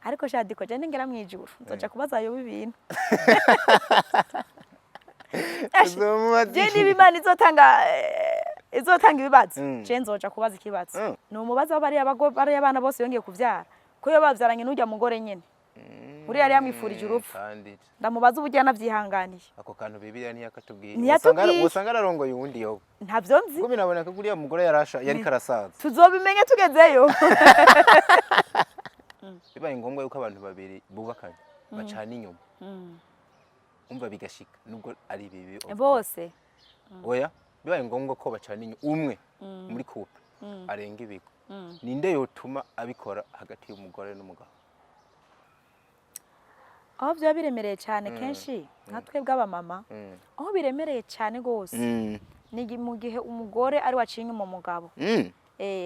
Ariko shadiko je ningera mwijuru nzoja kubaza Yobu ibintu. Uzomubaza Je iki? niba Imana izotanga ibibazo, je nzoja kubaza ikibazo. Numubaza bariya bana bose yongeye kuvyara, ko iyo bavyaranye n'urya mugore nyene uriya yari yamwifurije urupfu. Kandi Ndamubaza uburyo yanavyihanganiye. Ako kantu Bibiliya ntiyakatubwiye. Ntiyatubwiye. Usanga ararongoye uwundi Yobu. Ntavyo nzi. Kuko binaboneka ko uriya mugore yarasha yari karasaza. Tuzobimenya tugezeyo. Bibaye ngombwa yuko abantu babiri bubakanye bacana inyuma, umva bigashika, nubwo ari bibi, of course. Bose. Oya, bibaye ngombwa ko bacana inyuma, umwe muri couple arenga ibigo, ninde yotuma abikora hagati y'umugore n'umugabo? Aho byaba biremereye cyane, kenshi nka twebwe abamama, aho biremereye cyane rwose ni mu gihe umugore ari waciye inyuma umugabo.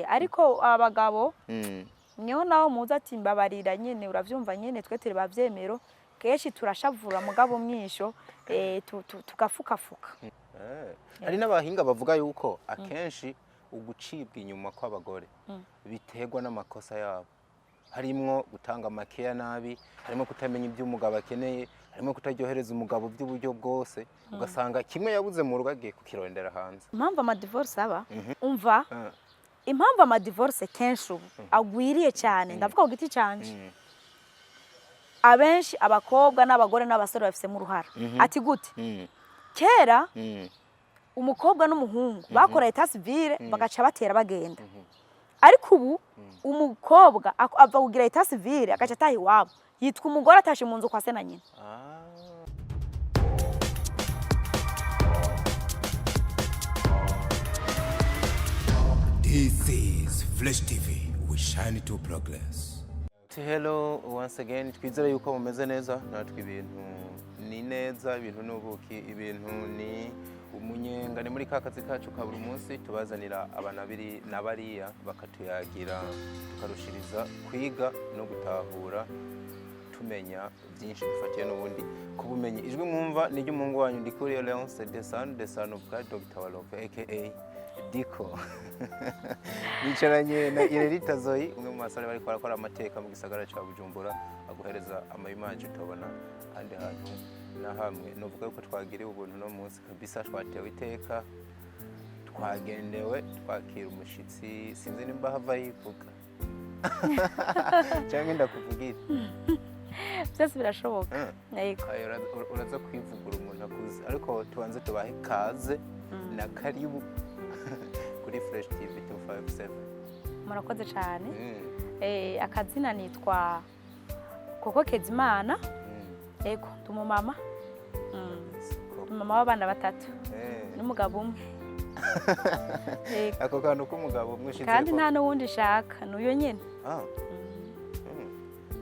Ariko abagabo mweho naho muzi ati mbabarira nyine, uravyumva nyine, twe turi bavyemero, kenshi turashavura mugabo mwisho tugafukafuka. Hari n'abahinga bavuga yuko akenshi ugucibwa inyuma kw'abagore biterwa n'amakosa yabo, harimwo gutanga amakeya nabi, harimo kutamenya ibyo umugabo akeneye, harimo kutaryohereza umugabo by'uburyo bwose, ugasanga kimwe yabuze mu rugo agiye kukirondera hanze. Impamvu amadivorce aba, umva, impamvu amadivorce kenshi ubu agwiriye cyane, ndavuga ku giti canje, abenshi abakobwa n'abagore n'abasore babifisemo uruhara. Ati gute? Kera umukobwa n'umuhungu bakora état civil bagaca batera bagenda, ariko ubu umukobwa ava kugira état civil agaca ataha iwabo, yitwa umugore atashe mu nzu kwa se na nyina. Ah. This is Flash TV. We shine to progress. Hello once again, twizere yuko mumeze neza, natwe ibintu ni neza, ibintu ni ubuki, ibintu ni umunyenga. Ni muri ka kazi kacu ka buri munsi tubazanira abantu babiri na bariya bakatuyagira, tukarushiriza kwiga no gutahura, tumenya byinshi dufatiye n'ubundi ku bumenyi. Ijwi mwumva ni ry'umuhungu wanyu Ndikuriyo Leonce Desano Desano bwa Dr. Walove aka Diko. Nicaranye na Irerita Zoe, umwe mu basore bariko barakora amateka mu gisagara ca Bujumbura, aguhereza ama image utabona ahandi hantu na hamwe. Novuga yuko twagiriwe ubuntu no munsi kabisa, twatewe iteka, twagendewe, twakira umushitsi. Sinzi nimba hava yivuga canke ndakuvugira. Byose birashoboka. Yego. Ayo, uraza kwivugura umuntu akuze, ariko tubanze tubahe kaze na karibu kuri Fresh TV 257. Murakoze cyane. Akazina nitwa Koko Kezimana. Yego, ndi umumama. Koko. Umumama w'abana batatu n'umugabo umwe. Yego. Ako kantu k'umugabo umwe ushize Kandi nta n'uwundi nshaka, n'uyo nyine. Ah.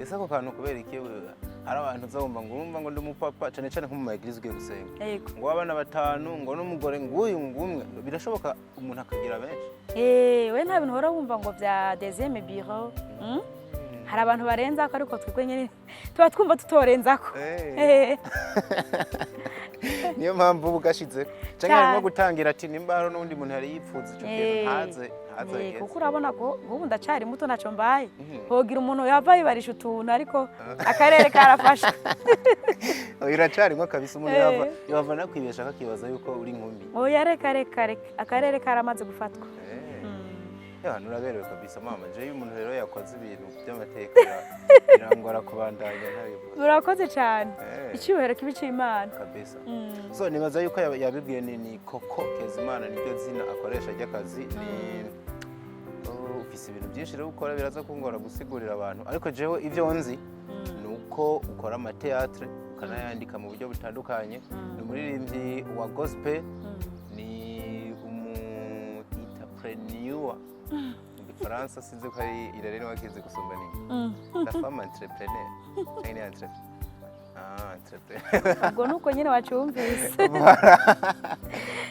Ese ako kantu kubera iki hari abantu uzabumva ngo urumva ngo ndi umupapa, cyane cyane nko mu ma église ugiye gusenga, ngo abana batanu, ngo n'umugore nguyu ngumwe? Birashoboka umuntu akagira benshi? We nta bintu uhora wumva ngo bya deuxième bureau? Hari abantu barenzako, ariko twebwe nyine tuba twumva tutorenzako. Niyo mpamvu uba ugashize cyangwa Cyane. harimo gutangira ati nimba hari n'undi muntu yari yipfuza icyo kintu, ntaze ntaze ageze. Kuko urabona ko ubu ndacyari muto, ntacyo mbaye, hogira umuntu yava yibarisha utuntu, ariko akarere karafashe. Oya, uracarimo kabisa. Umuntu yava anakwibesha akakibaza yuko uri inkumi. Oya, reka reka reka, akarere karamaze gufatwa. Ya, uraberewe kabisa mama. Je iyo umuntu rero yakoze ibintu by'amateka birangora kubandanya ntabivuze. Murakoze cyane. Icyubahiro kibi cy'Imana. Kabisa. So nibaza yuko yabibwiye ni Koko Kezimana, niryo zina akoresha ry'akazi. Ni oh, ufise ibintu byinshi rero ukora, biraza kungora gusigurira abantu, ariko jewe ibyo nzi ni uko ukora ama théâtre, ukanayandika mu buryo butandukanye, ni umuririmbyi wa gospel, ni umu entrepreneur mu Gifaransa, sinzi ko ari Irene wakizi gusumba, ni la femme entrepreneur cyangwa ni entrepreneur. Ubwo nuko nyine wacyumvise.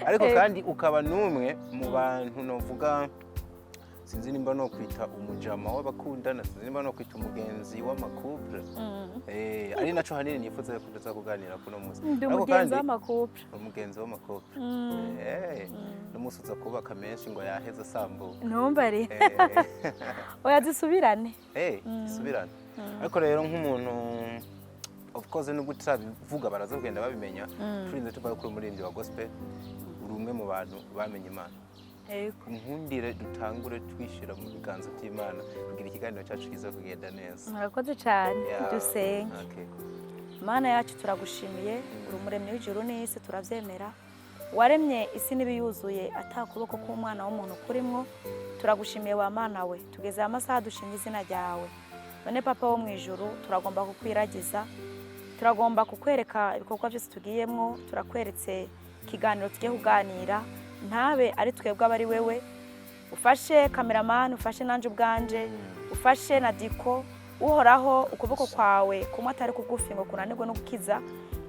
Ariko kandi ukaba n'umwe mu bantu novuga, sinzi nimba no kwita umujama w'abakundana, sinzi nimba no kwita umugenzi w'ama couple, ari naco hanini nifuza ko tuza kuganira kuno munsi. Ndi Ariko umugenzi kandi w'ama couple. Umugenzi w'ama couple, n'umunsi uza kubaka menshi ngo yaheze asambuka. Ntumbare. Oya, zisubirane. Isubirane. Ariko rero nk'umuntu, of course nubwo tutabivuga baraza kugenda babimenya, turinze tuvayo kuri umuririmbyi wa gospel, uri umwe mu bantu bamenye Imana. Yego. Nkundire dutangure twishyira mu biganza by'Imana kugira ikiganiro cyacu kiza kugenda neza. Murakoze cyane. Yeah. Dusenge. Okay. Mana yacu, turagushimiye. Uri umuremyi w'ijuru n'isi, turabyemera. Waremye isi n'ibiyuzuye ata kuboko k'umwana w'umuntu kurimwo. Turagushimiye wa Mana we. Tugeze amasaha dushimye izina ryawe. None Papa wo mu ijuru, turagomba kukwiragiza, turagomba kukwereka ibikorwa byose tugiyemwo. Turakweretse ikiganiro tugiye kuganira, ntabe ari twebwe, aba ari wewe. Ufashe cameraman, ufashe nanje ubwanje, ufashe na Diko. Uhoraho, ukuboko kwawe kumwe atari kugufi ngo kunanirwe no gukiza,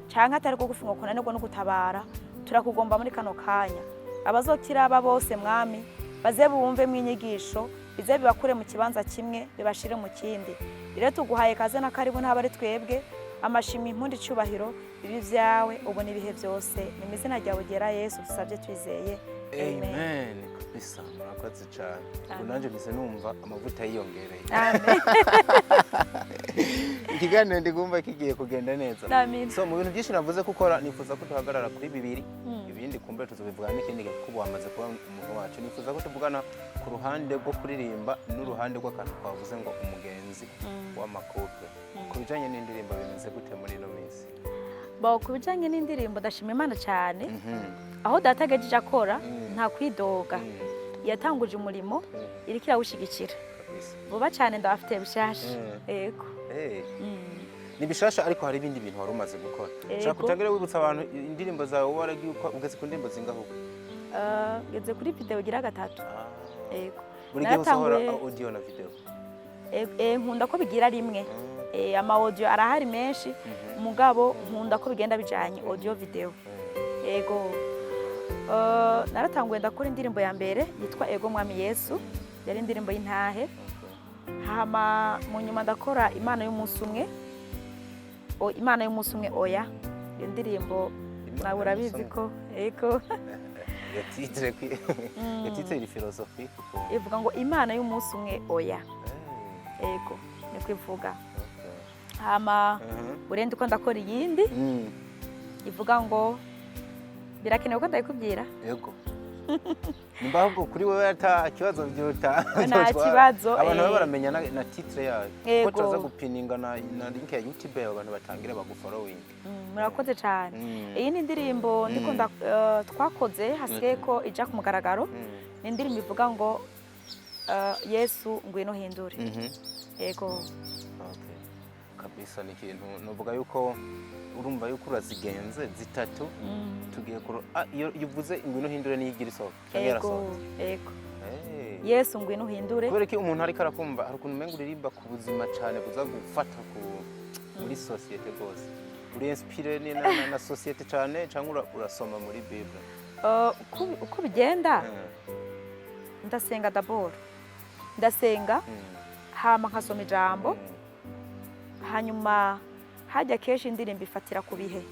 canke atari kugufi ngo kunanirwe no gutabara. Turakugomba muri kano kanya, abazokiraba bose, Mwami, baze bumve mw'inyigisho, bize bibakure mu kibanza kimwe bibashire mu kindi. Rero tuguhaye kaze na karibu, ntaba ari twebwe. Amashimwe, impundu, icubahiro bibi vyawe ubu n'ibihe byose. Ni mu izina ryawe ryera Yesu dusabye twizeye, amen. Amen kabisa, murakoze cyane. Ubu Amen. nanjye mpise numva amavuta yiyongereye. Amen. Ikiganiro ndigumva kigiye kugenda neza. Amen. So mu bintu byinshi navuze ko ukora, nifuza ko duhagarara kuri bibiri, ibindi kumbe tuzobivuga n'ikindi gihe kuko ubu wamaze kuba umuntu wacu. Nifuza ko tuvugana ku ruhande rwo kuririmba n'uruhande rw'akantu twavuze ngo umugenzi w'ama couple. Ku bijanye n'indirimbo bimeze gute muri ino minsi? Bo, ku bijanye n'indirimbo, ndashima Imana cyane. Aho Data agejeje akora, nta kwidoga. Yatanguje umurimo, iriko irawushigikira. Vuba cyane ndabafitiye bishasha. Yego. Hey. Ni bishasha, ariko hari ibindi bintu wari umaze gukora. Yego. Shaka utangire wibutsa abantu indirimbo zawe waragiye uko ugeze ku ndirimbo zingaho? Ngeze kuri video igira gatatu. Yego. Buri gihe usohora audio na video? Nkunda ko bigira rimwe. Ama audio arahari menshi, mugabo nkunda ko bigenda bijanye, audio, video. Yego. Naratanguye ndakora indirimbo ya mbere yitwa Ego Mwami Yesu, yari indirimbo y'intahe. Hama mu nyuma ndakora Imana y'umunsi umwe. O, Imana y'umunsi umwe oya. Iyo ndirimbo Imana nawe urabizi y'umunsi umwe. ko ego. Ya titre iri philosophique ukuntu. Ivuga ngo Imana y'umunsi umwe oya. Ego, niko ivuga. Hama urende uko ndakora iyindi ivuga ngo birakenewe ko ndabikubwira. Yego. Nimba ahubwo kuri wewe ata kibazo byuta. Nta kibazo, Abantu babe eh. baramenya na titre yayo. Kuko Yego. turaza gupininga na link ya YouTube yawe, abantu batangira bagufollowing. Murakoze cyane. Iyi ni indirimbo ndiko twakoze, hasigaye ko ija ku mugaragaro. Ni indirimbo ivuga ngo Yesu ngwino uhindure. Yego. Okay. Kabisa ni ikintu nuvuga yuko urumva yuko urazigenze zitatu. Tugiye kuro iyo uvuze ngwino uhindure niyo igira isohoka canke Yego. yarasohotse? Yego. Hey. Yesu ngwino uhindure. Kubera ko umuntu ariko arakumva, hari ukuntu umenga uririmba ku buzima cyane buza gufata ku muri société rwose. Uri inspiré ni na société cyane cyangwa urasoma muri Bible? Uko bigenda, ndasenga d'abord, ndasenga, hama nkasoma ijambo, hanyuma hajya kenshi indirimbo ifatira ku bihe.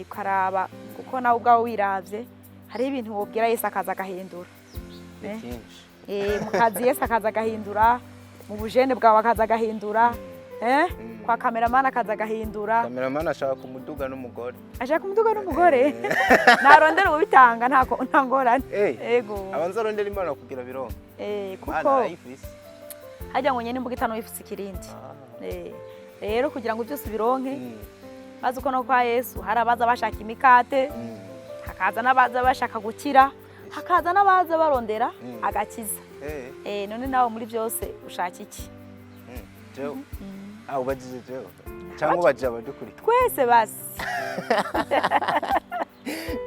Ukaraba kuko nawe ubwawe wiravye, hariho ibintu wobwira Yesu akaza agahindura. Ni Eh. byinshi. Mu kazi Yesu akaza agahindura, mu bujene bwawe akaza agahindura, kwa cameraman akaza agahindura. Cameraman ashaka umuduga n'umugore. Ashaka umuduga n'umugore, narondera ubitanga, nta ngorane. Ego. Abanza arondera Imana kugira bironke. Imana Kuko arayifise. Hajya ngo nyene imbuga itanu yifise ikirindi. Rero kugira ngo byose ubironke, maze uko no kwa Yesu hari abaza bashaka imikate, hakaza n'abaza bashaka gukira, hakaza n'abaza barondera agakiza. None nawe muri byose ushaka iki? Jewe, ubajije jewe cyangwa ubajije abadukurikira? Twese basi.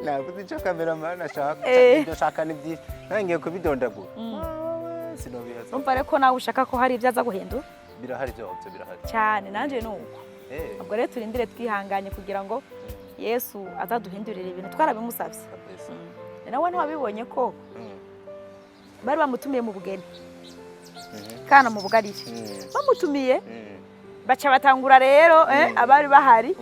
Navuze icyo cameraman ashaka. Ibyo ashaka ni byinshi, ntangiye kubidondagura sinobiheza. Umva rero ko nawe ushaka ko hari ibyo aza guhindura. Birahari, byose birahari. Cyane, nanjye ni uko. Ubwo rero turindire twihanganye kugira ngo Yesu azaduhindurire ibintu, twarabimusabye. Kabisa. Nawe ntiwabibonye ko bari bamutumiye mu bugeni kana mu bugarire? Bamutumiye, baca batangura rero, abari bahari,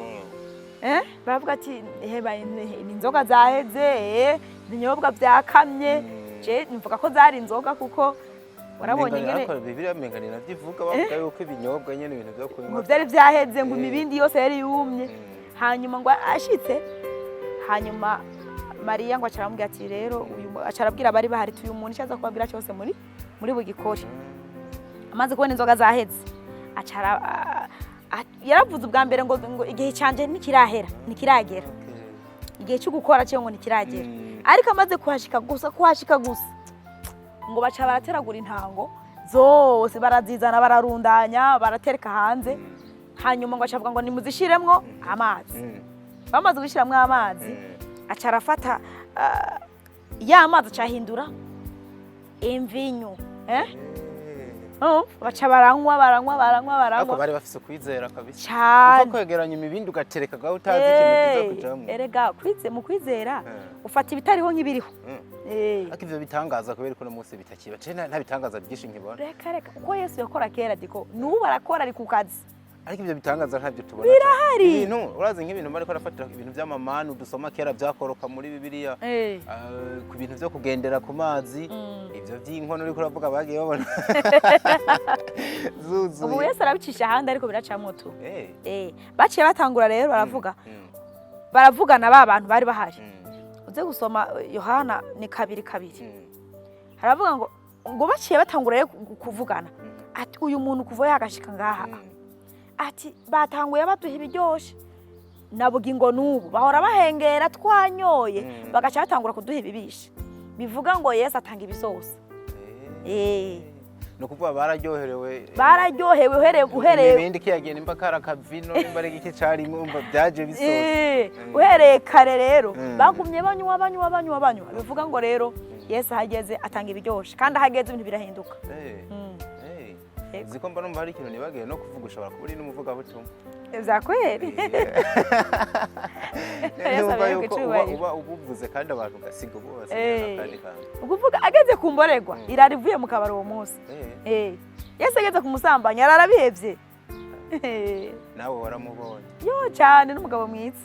baravuga ati heba ni inzoga zaheze, ibinyobwa byakamye. Je mvuga ko zari inzoga kuko Warabonye ingene Ariko Bibiliya menga ni navyo ivuga, bavuga yuko ibinyobwa nyene, ibintu vyo kunywa ngo byari byaheze, ngo imibindi yose yari yumye. Hanyuma ngo ashitse, hanyuma Mariya ngo acaramubwira ati rero uyu acarabwira abari bahari ati uyu muntu icyo aza kubabwira cyose muri bugikore. Amaze kubona inzoga zaheze, acara yaravuze ubwa mbere ngo igihe canje ntikirahera, ntikiragera, igihe cyo gukora cyo ngo ntikiragera. Ariko amaze kuhashika gusa, ngo baca barateragura intango zose, barazizana, bararundanya, baratereka hanze. Hanyuma ngo acavuga ngo nimuzishiremwo amazi. Bamaze gushiramwo amazi, aca arafata ya mazi, acahindura imvinyu, eh? Oh, baca baranywa, baranywa, baranywa, Ariko baranywa. bari bafise ukwizera kabisa. Cyane. Upfa kwegeranya imibindi ugatereka gaho utazi ikintu kiza kujamwo. Erega mu kwizera ufata ibitariho nk'ibiriho. Ariko ivyo bitangaza, kubera ko uno munsi bitakiba, je nta bitangaza byinshi nkibona. Reka reka, uko Yesu yakora kera, diko n'ubu arakora, ari ku kazi. Ariko ivyo bitangaza ntabyo tubona. Birahari. Ibintu urazi, nk'ibintu bariko barafatira ibintu vy'amamanu dusoma kera vyakoroka muri Bibiliya, ku bintu vyo kugendera ku mazi, ivyo vy'inkono uriko uravuga bagiye babona zuzuye. Ubu Yesu arabicisha ahandi, ariko biracamwo tu. Baciye batangura rero baravuga, baravugana ba bantu bari bahari. Uze gusoma Yohana ni 2:2. Haravuga ngo baciye batangura rero kuvugana ati uyu muntu kuva yagashika ngaha, ati batanguye baduha ibiryoshe na bugingo n'ubu bahora bahengera twanyoye, bagaca batangura kuduha ibibishe. Bivuga ngo Yesu atanga ibisosa. Ni ukuvuga bararyoherewe. Bararyohewe uhereye Ibindi kiyagiye, nimba kari akavino, nimba ari igiki carimwo, umva byaje bisosa. Uhereye kare rero bagumye banywa, banywa, banywa, banywa. Bivuga ngo rero Yesu ahageze atanga ibiryoshe, kandi ahageze ibintu birahinduka. Yego. Uzi ko mba numva hari ikintu nibagiwe no kuvuga? Ushobora kuba uri n'umuvugabutumwa. Vya kweli. Yesu Numva aberwe yuko uba icubahiro. uba ubuvuze kandi abantu ugasiga ubu basigaye akandi kantu. Ukuvuga ageze ku mborerwa, irara ivuye mu kabari uwo munsi. Yesu ageze ku musambanyi, arara bihevye. Nawe waramubonye? Yo, cyane, n'umugabo mwiza.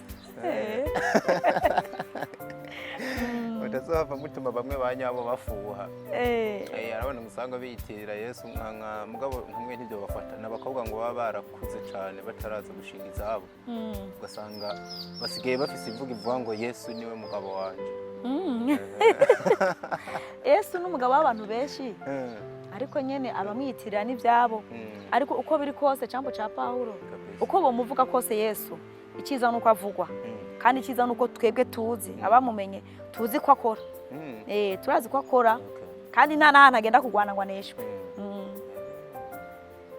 Utazohava mutuma bamwe ba nyabo bafuha. Arabona usanga biyitirira Yesu nka mugabo nkamwe ntibyo bafata n'abakobwa ngo baba barakuze cyane bataraza gushinga izabo, ugasanga basigaye bafise imvugo ivuga ngo Yesu niwe mugabo wanje. Yesu n'umugabo w'abantu benshi, ariko nyene abamwiyitirira n'ivyabo. Ariko uko biri kose, cambo ca Pawulo, uko bomuvuga kose Yesu, icyiza nuko avugwa, kandi icyiza nuko twebwe tuzi, abamumenye tuzi ko akora. Turazi ko akora, kandi nta n'ahantu agenda kurwana ngo aneshwe.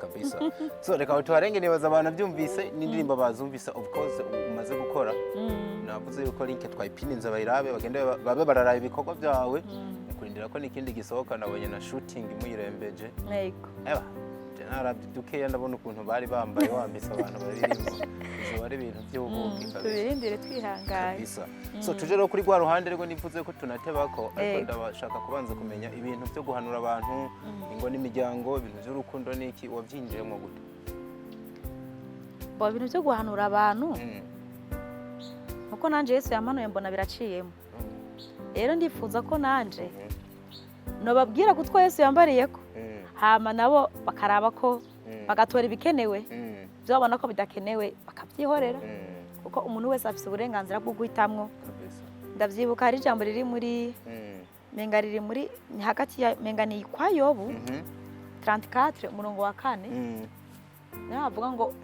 Kabisa. So reka tuharenge, nibaza abantu byumvise n'indirimbo bazumvise, of course umaze gukora. Navuze yuko link twayipininze, bayirabe, bagende babe bararaba ibikorwa byawe mu kurindira ko n'ikindi gisohoka. Nabonye na shooting muyirembeje. Yego. Eba je narabye dukeya, ndabona ukuntu bari bambaye, wambitse abantu babirimo, izuba ari ibintu by'ubuki kabisa. Tubirindire twihanganye. Kabisa. So tuje rero kuri rwa ruhande rwo nifuze ko tunatebako, ariko Yego. ndabashaka kubanza kumenya ibintu byo guhanura abantu, ingo n'imiryango, ibintu by'urukundo n'iki, wabyinjiyemo gute? Bo, ibintu byo guhanura abantu, kuko nanje Yesu yamanuye mbona biraciyemo, rero ndifuza ko nanje nobabwira kutwo Yesu yambariyeko, hama nabo bakaraba ko bagatora ibikenewe, ibyo babona ko bidakenewe bakabyihorera, kuko umuntu wese afite uburenganzira bwo guhitamwo. Ndavyibuka hari ijambo riri muri menga riri muri, ni hagati ya menga ni kwa Yobu 34 umurongo wa 4, niho havuga ngo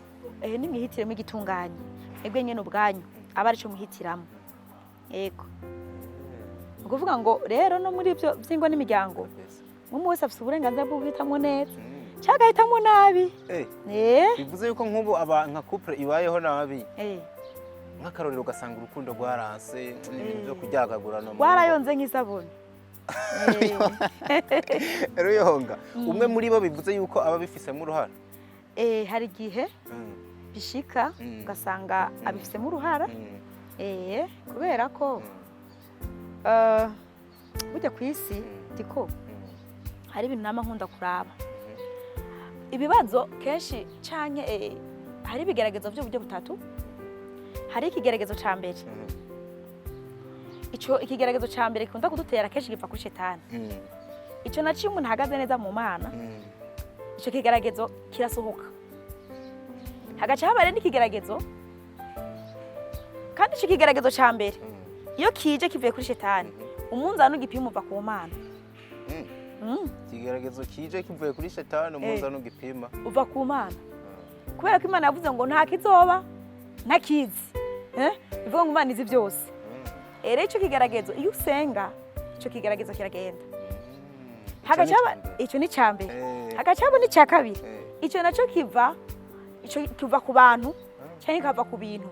ehe nimwihitiremo igitunganye mwebwe nyene ubwanyu, aba arico muhitiramo. Yego, ni ukuvuga ngo rero no muri ibyo by'ingo n'imiryango, umwe wese afite uburenganzira bwo guhitamwo neza cyangwa agahitamwo nabi. Bivuze yuko nk'ubu aba nka couple ibayeho nabi, nk'akarorero ugasanga urukundo rwaranse n'ibintu byo kuryagagurana mu ngo. Rwarayonze nk'isabune. Ruyonga umwe muri bo, bivuze yuko aba abifisemo uruhara? Hari igihe bishika ugasanga abifisemo uruhara, kubera ko burya ku isi, diko hari ibintu nama nkunda kuraba, ibibazo kenshi canke hari ibigeragezo by'uburyo butatu. Hari ikigeragezo ca mbere. Ico ikigeragezo ca mbere gikunda kudutera kenshi giva kuri Shetani. Ico naco, iyo umuntu ahagaze neza mu Mana, ico kigeragezo kirasohoka. Hagaca haba rero n'ikigeragezo, kandi ico kigeragezo ca mbere, iyo kije kivuye kuri Shetani, umunzani ugipima uva ku Mana. Ikigeragezo kije kivuye kuri Shetani, umunzani ugipima uva ku Mana, kubera ko Imana yavuze ngo nta kizoba ntakizi, eh? Bivuga ngo Imana izi byose. Rero ico kigeragezo, iyo usenga, ico kigeragezo kiragenda. Hagaca haba ico ni icya mbere. Hagaca haba n'icya kabiri. Ico naco kiva, ico kiva ku bantu canke kikava ku bintu.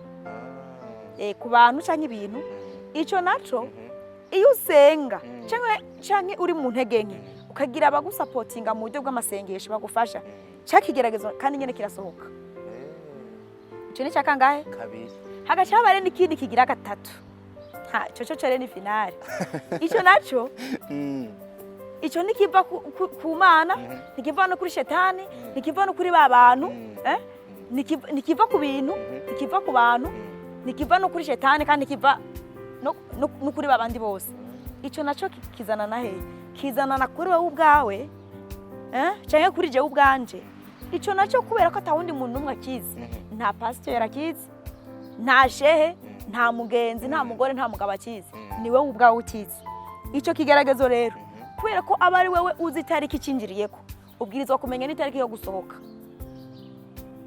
Ku bantu canke ibintu. Ico naco, iyo usenga canke uri mu ntege nke, ukagira abagusapotinga mu buryo bw'amasengesho bagufasha, ca kigeragezo kandi nyene kirasohoka. Ico ni icya kangahe? Kabiri. Hagaca haba rero n'ikindi kigira gatatu. Ha, ico co rero ni finale. Ico naco, ico ntikiva ku Mana, ntikiva no kuri Shetani, ntikiva no kuri ba bantu, eh? Ntikiva ku bintu, ntikiva ku bantu, ntikiva no kuri Shetani, kandi ntikiva no kuri ba bandi bose. Ico naco kizana na hehe? Kizana na kuri wowe ubwawe, eh? Canke kuri jewe ubwanje. Ico naco, kubera ko atawundi muntu n'umwe akizi, nta pasiteri akizi, nta shehe, nta mugenzi, nta mugore, nta mugabo akizi, ni wowe ubwawe ukizi. Ico kigeragezo rero, kubera ko aba ari wewe uzi itariki icinjiriyeko, ubwirizwa kumenya n'itariki yo gusohoka.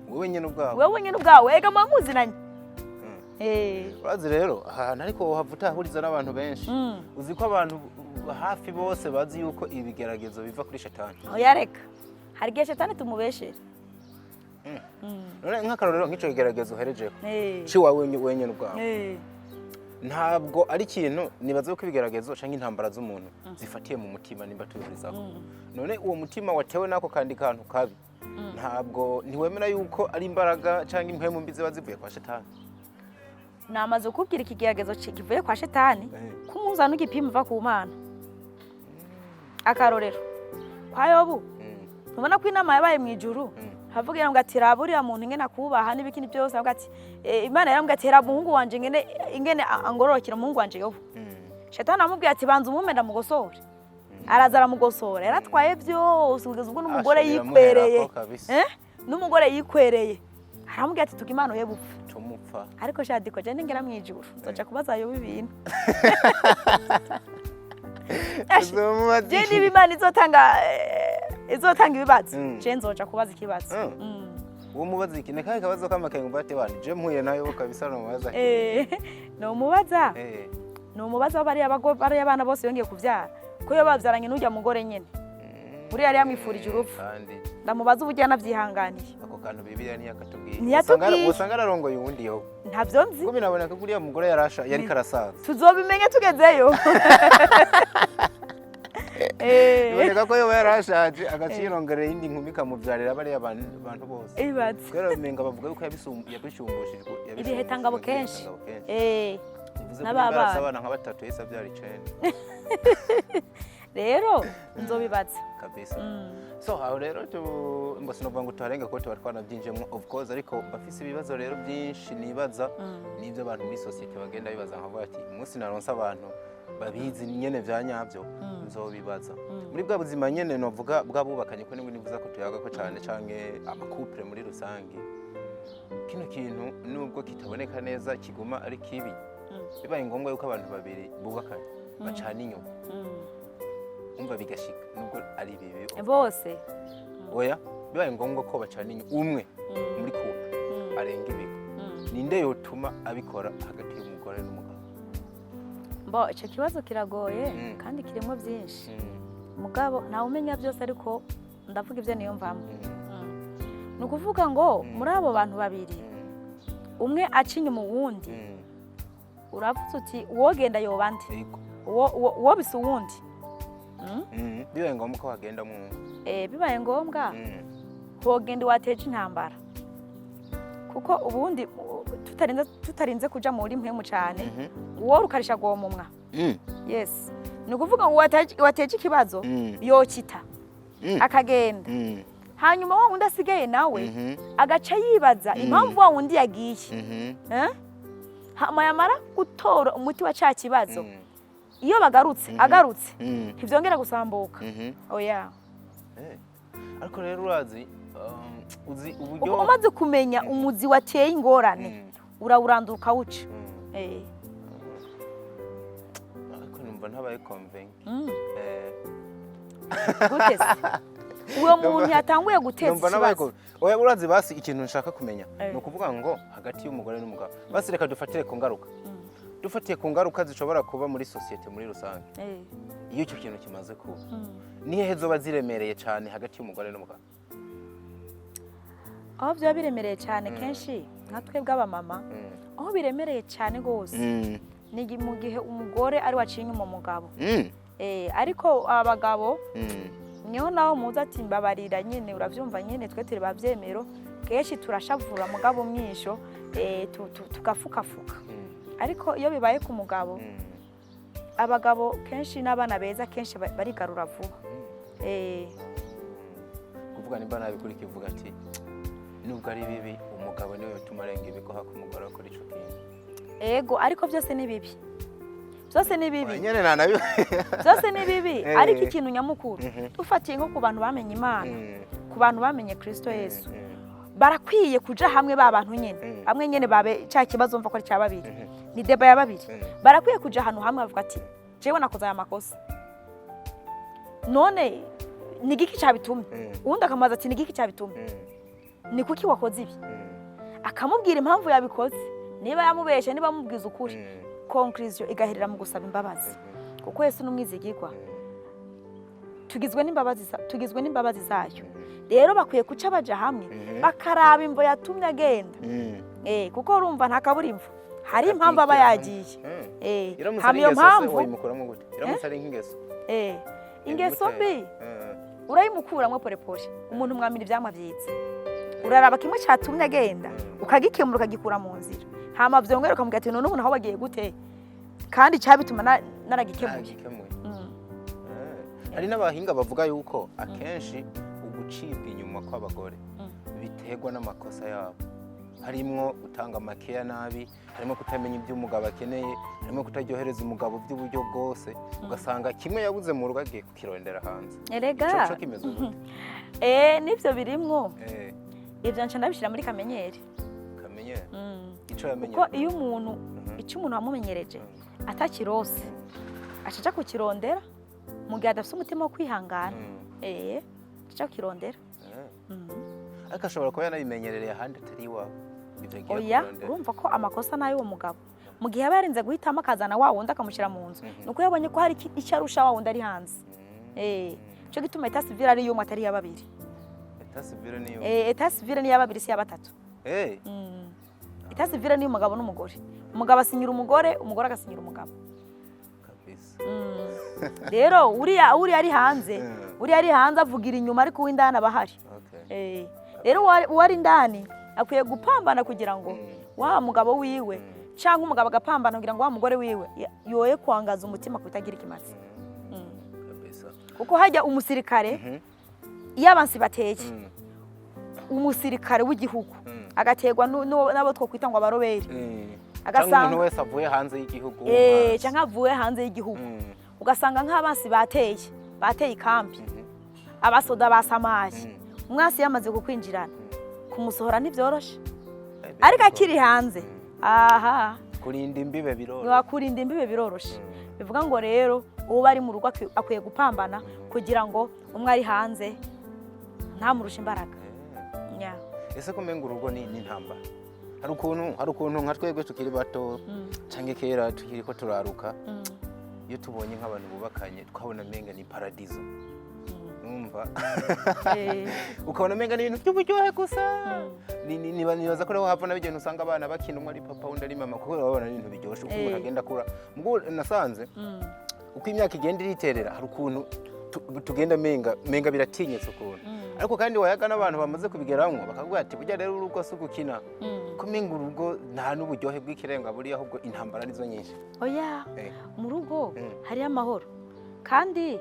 Wowe nyine ubwawe. Wewe nyine ubwawe. Ega muba muzinanye. Urazi rero ahantu ariko wohava utahuriza n'abantu benshi. Uzi ko abantu hafi bose bazi yuko ibigeragezo biva kuri Shetani? Oya, reka, hari igihe Shetani tumubeshere. None nk'akarorero, nk'ico kigeragezo uherejeko ciwawe wenyene ubwawe, ntabwo ari ikintu nibaza ko ibigeragezo canke intambara z'umuntu zifatiye mu mutima, nimba tubihurizaho. None uwo mutima watewe n'ako kandi kantu kabi, ntabwo ntiwemera yuko ari imbaraga canke impwemu mbi ziba zivuye kwa Shetani? Namaze kukubwira ikigeragezo kivuye kwa Shetani, ko umunzani ugipima uva ku Mana. Akarorero kwa Yobu, ntubona ko inama yabaye mu ijuru, havugira ngo ati: "Raba uriya muntu ingene akubaha n'ibikindi byose." Avuga ati Imana yarambwiye ati: "Raba umuhungu wanje ingene angororokera, umuhungu wanje Yobu." Shetani amubwiye ati: "Banza umume ndamugosore." Araza aramugosora, yaratwaye byose kugeza ubwo n'umugore Asha, yikwereye. biramuherako kabisa. Eh? N'umugore yikwereye, aramubwira ati: "Tuka Imana uhebe upfe." Tumupfa. Ariko shadiko je ningera mu ijuru nzoja kubaza Yobu ibintu. Asha, Uzomubaza je iki? niba Imana izotanga izotanga ibibazo, je nzoja kubaza ikibazo. Uwo mubaza iki? Ni kahe kabazo k'amakenga umva ati: "Bana, je mpuye nayo kabisa nomubaza"? Nomubaza, nomubaza bariya bana bose yongeye kuvyara, ko iyo bavyaranye n'urya mugore nyene uriya yari yamwifurije urupfu. Kandi Ndamubaza uburyo yanavyihanganiye. Ako kantu Bibiliya ntiyakatubwiye. Ntiyatubwiye. Usanga ararongoye uwundi yo. Ntavyo nzi. Kuko binaboneka ko uriya mugore yarasha yari karasaza. Tuzobimenya tugezeyo. Biboneka ko yoba yarashaje, agacirongerera iyindi nkumi ikamubyarira bariya bantu bose. Ibaze. Kubera bimenga bavuga yuko yabishumbushirijwe. Ibihetangabo kenshi. Ibihetangabo kenshi. Bivuze ko N'aba nimba yarafise bana. abana nka batatu, yahise abyara icenda. Rero nzobibaza. Kabisa. So aho rero ngo sinovuga ngo tuharenga kuko tuba twanabyinjiyemo, of course, ariko bafise ibibazo rero byinshi nibaza n'ibyo abantu muri sosiyete bagenda bibaza, nkavuga ati umunsi naronse abantu babizi nyene vya nyabyo nzobibaza. Muri bwa buzima nyene novuga bwabubakanye, ko nibwo nivuza ko tuyaga ko cane, canke ama couple muri rusange, kino kintu nubwo kitaboneka neza kiguma ari kibi. Bibaye ngombwa yuko abantu babiri bubakanye bacana inyuma, umva bigashika, nubwo ari bibi, of Bose. Oya, bibaye ngombwa ko bacana inyuma, umwe muri couple arenga ibigo, ninde yotuma abikora hagati y'umugore n'umugabo? Bo, icyo kibazo kiragoye kandi kirimo byinshi. Mugabo ntawe umenya byose, ariko ndavuga ibyo niyumvamo. Ni ukuvuga ngo muri abo bantu babiri, umwe aca inyuma uwundi, uravuze uti uwogenda yoba nde? Yego. Uwo bisa uwundi. Bibaye ngombwa ko hagenda mu Bibaye ngombwa, hogenda wateje intambara, kuko ubundi tutarinze kuja muri mpwemu cane, uwo rukarisha gomumwa. Yes, ni ukuvuga ngo wateje ikibazo yokita akagenda, hanyuma wa wundi asigaye nawe agaca yibaza impamvu wa wundi yagiye. Eh? Hama yamara gutora umuti wa ca kibazo, Iyo bagarutse, agarutse, ntivyongera gusambuka. Oya. Ariko rero urazi, uzi uburyo Uko umaze kumenya umuzi wateye ingorane, urawurandura, ukawuca. Ariko numva ntabaye convinced. Gute se uwo muntu yatanguye guteza Numva nabaye ikibazo? Oya, urazi, basi ikintu nshaka kumenya ni ukuvuga ngo hagati y'umugore n'umugabo, basi reka dufatire ku ngaruka, dufatiye ku ngaruka zishobora kuba muri sosiyete muri rusange, iyo icyo kintu kimaze kuba, ni hehe zoba ziremereye cyane hagati y'umugore n'umugabo? Aho byaba biremereye cyane, kenshi nka twebwe abamama, aho biremereye cyane rwose ni mu gihe umugore ari waciye inyuma umugabo. Ariko abagabo niho naho muzi ati mbabarira nyine, urabyumva nyine, twe turi babyemero, kenshi turashavura, mugabo umwisho tugafukafuka. Ariko iyo bibaye ku mugabo, abagabo kenshi n'abana beza, kenshi barigarura vuba. Kuvuga nimba nabikurikiye, uvuga ati nubwo ari bibi, umugabo niwe bituma arenga ibigo hako umugore akora ico kintu. Ego, ariko byose ni bibi, byose ni bibi. Nyene nanabi. Byose ni bibi, ariko ikintu nyamukuru, dufatiye nko ku bantu bamenye Imana, ku bantu bamenye Kristo Yesu, barakwiye kuja hamwe, ba bantu nyene, bamwe nyene babe cya kibazo, mva ko ari cya babiri, ni débat ya babiri. Barakwiye kuja ahantu hamwe bavuga ati jewe nakoze aya makosa, none ni igiki cyabitumye? Uwundi akamubaza ati ni igiki cyabitumye? Ni kuki wakoze ibi? Akamubwira impamvu yabikoze, niba yamubeshye, niba amubwiza ukuri. Conclusion igaherera mu gusaba imbabazi, kuko Yesu n'umwizigirwa. Tugizwe n'imbabazi zayo. Rero bakwiye kuca baja hamwe, bakaraba imvo yatumye agenda. Kuko urumva nta kaburimbo, hari impamvu aba yagiye. Iramutse Hama ari iyo ingeso se, mpamvu wayimukuramo gute iramutse ari nk'ingeso? Ingeso mbi urayimukuramwo porepore. Umuntu mwamira ivyamwa vyiza, uraraba kimwe cyatumye agenda, ukagikemura, ukagikura mu nzira, hama vyongera ukamubwira ati none ubu naho wagiye gute kandi cyabituma naragikemuye? Nagikemuye. Hari n'abahinga bavuga yuko akenshi ugucibwa inyuma kw'abagore biterwa n'amakosa yabo, harimwo gutanga makeya nabi, harimo kutamenya ibyo umugabo akeneye, harimo kutaryohereza umugabo by'uburyo bwose, ugasanga kimwe yabuze mu rugo agiye kukirondera hanze. Erega Ico co kimeze gute? Nivyo birimwo. Ivyo nca ndabishira muri kamenyeri. Kamenyeri. Ico yamenye. Kuko iyo umuntu, icyo umuntu wamumenyereje atakirose, acaja kukirondera mu gihe adafise umutima wo kwihangana. Acaja kukirondera. Ariko ashobora kuba yanabimenyerereye ahandi atari iwawe, ivyo agiye Oya. kurondera. Urumva ko amakosa n'ay'uwo mugabo mu gihe aba yarinze guhitamo akazana wa wundi akamushyira mu nzu, nuko yabonye ko hari icyo arusha wa wundi ari hanze. Cyo gituma état civil ari iy'umwe, atari iya babiri. État civil niyo. État civil ni iya babiri, si iya batatu. État civil ni iy'umugabo n'umugore. Umugabo asinyira umugore, umugore agasinyira umugabo. Kabisa. Rero uriya ari hanze, uriya ari hanze avugira inyuma, ariko uw'indani aba ahari. Rero uwari indani akwiye gupambana kugira ngo wa mugabo wiwe, cyangwa umugabo agapambana kugira ngo wa mugore wiwe yoye kwangaza umutima kutagira ikimazi. Kabisa. Kuko hajya umusirikare, iyo abansi bateye, umusirikare w'igihugu agaterwa n'abo twokwita ngo abaroberi, Cyangwa agasanga umuntu wese avuye hanze y'igihugu w'umwanzi. Canke avuye hanze y'igihugu, ugasanga nk'abansi bateye ikambi, abasoda basamaye, umwansi yamaze kukwinjirana, kumusohora ntibyoroshe. Ariko akiri hanze aha, kurinda imbibe biroroshye. Wakurinda imbibe biroroshe. Bivuga ngo rero uwo bari mu rugo akwiye gupambana kugira ngo umwe ari hanze ntamurushe imbaraga. Yeah. Ese ko umenga urugo ni intambara? Hari ukuntu nka twebwe tukiri bato, canke kera tukiri ko turaruka, iyo tubonye nk'abantu bubakanye twabona menga ni paradizo, numva ukabona menga ni ibintu by'uburyohe gusa. Nibaza ko ariho hava n'ibintu usanga abana bakina, umwe ari papa undi ari mama, kuko babona ari ibintu biryoshye uko umuntu agenda akura. Ubwo nasanze uko imyaka igenda iriterera, hari ukuntu tugenda menga biratinyitse ukuntu. Ariko kandi wayaga n'abantu bamaze kubigeramwo bakavuga ati burya rero urugo si ugukina, ko menga urugo nta n'uburyohe bw'ikirenga buriya, ahubwo intambara nizo nyinshi. Oya. Mu rugo hariyo amahoro, kandi